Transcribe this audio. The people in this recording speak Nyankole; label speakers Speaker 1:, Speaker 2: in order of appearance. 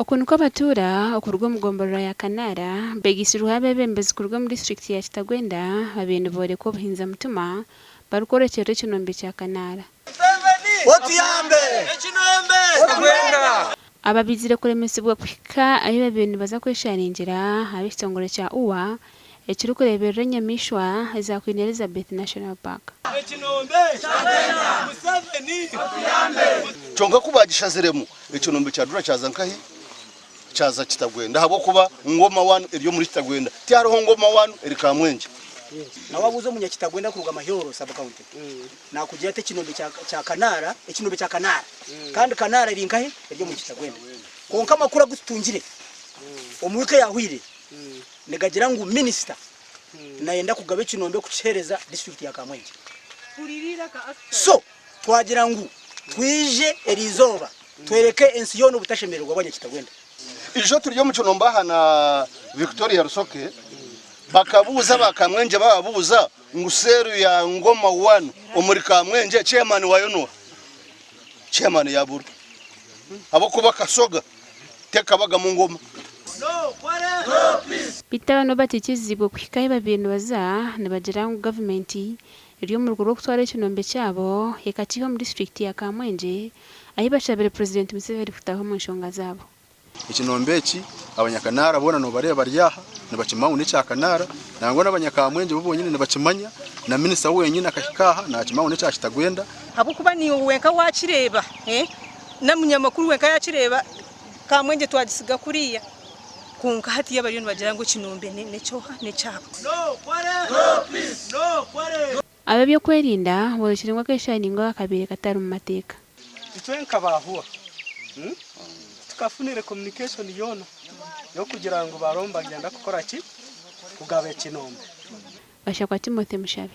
Speaker 1: Oku nikwo abatuura okuruga omu gomborora ya Kanaara beegaitsirweho abeebembezi kuruga omu disiturikiti ya Kitagwenda babaire niborekwa obuhinza mutima barikworekyerera ekinombe kya Kanaara. Aba baizire kuremesibwa kuhika ahi babaire nibaza kwesharingira ab'ekitongore kya UWA ekirikureeberera enyamaishwa eza Queen Elizabeth National Park.
Speaker 2: Kyonka ku baagishaziremu, ekinombe kya Dura kyaza nkahi? Kyaza Kitagwenda ahabw'okuba Ngoma One eri omuri Kitagwenda, tihariho Ngoma One eri Kamwengye.
Speaker 3: Na wabuuza omunyakitagwenda kuruga Mahyoro sub county nakugira ati ekinombe kya Kanaara, ekinombe kya Kanaara kandi Kanaara eri nkahi? Eri omuri Kitagwenda. Kwonka amakuru agu tutungire omu wiiki eyahweire nigagira ngu minisita nayenda kugaba ekinombe kukihereza disiturikiti ya Kamwengye. So twagira ngu twije eriizooba twereke ensi yoona obutashemererwa bw'Abanyakitagwenda.
Speaker 2: Ijo turi omu kinombe aha na Victoria Rusoke bakabuuza aba Kamwengye bababuuza ngu seeru ya Ngoma One omuri Kamwengye chairman wayo noha? Chairman yabura ahabw'okuba Kasoga tekabagamu ngoma.
Speaker 1: Beitu aba nobu batikirizibwe kuhika ahi babaire nibaza nibagira ngu gavumenti eri omu rugo rw'okutwara ekinombe kyabo ekakiiha omu disiturikiti ya Kamwengye ahi bashabire Purezidenti Museveni kutaaha omu nshonga zaabo.
Speaker 4: Ekinombe eki Abanyakanaara boona noobareeba bari aha nibakimanya ngu n'ekya Kanaara nangwa n'Abanyakamwengye bo bonyine nibakimanya na minisita wenyine akahika aha naakimanya ngu n'ekya Kitagwenda.
Speaker 5: Ahabw'okuba niiwe wenka waakireeba, n'omunyamakuru wenka yaakireeba, Kamwengye twagisiga kuriya. Kwonka hatiiya bariyo nibagira ngu ekinombe n'ekyoha? N'ekyabo.
Speaker 1: Ab'eby'okwerinda boorekire ngu akesharingo aka kabaire katari mu mateeka.
Speaker 6: Itwe nka ba Hua titukafunire communication yoona y'okugira ngu bariho nibagyenda kukora ki? Kugaba ekinombe.
Speaker 1: Gashakwa Timothy Mushabe.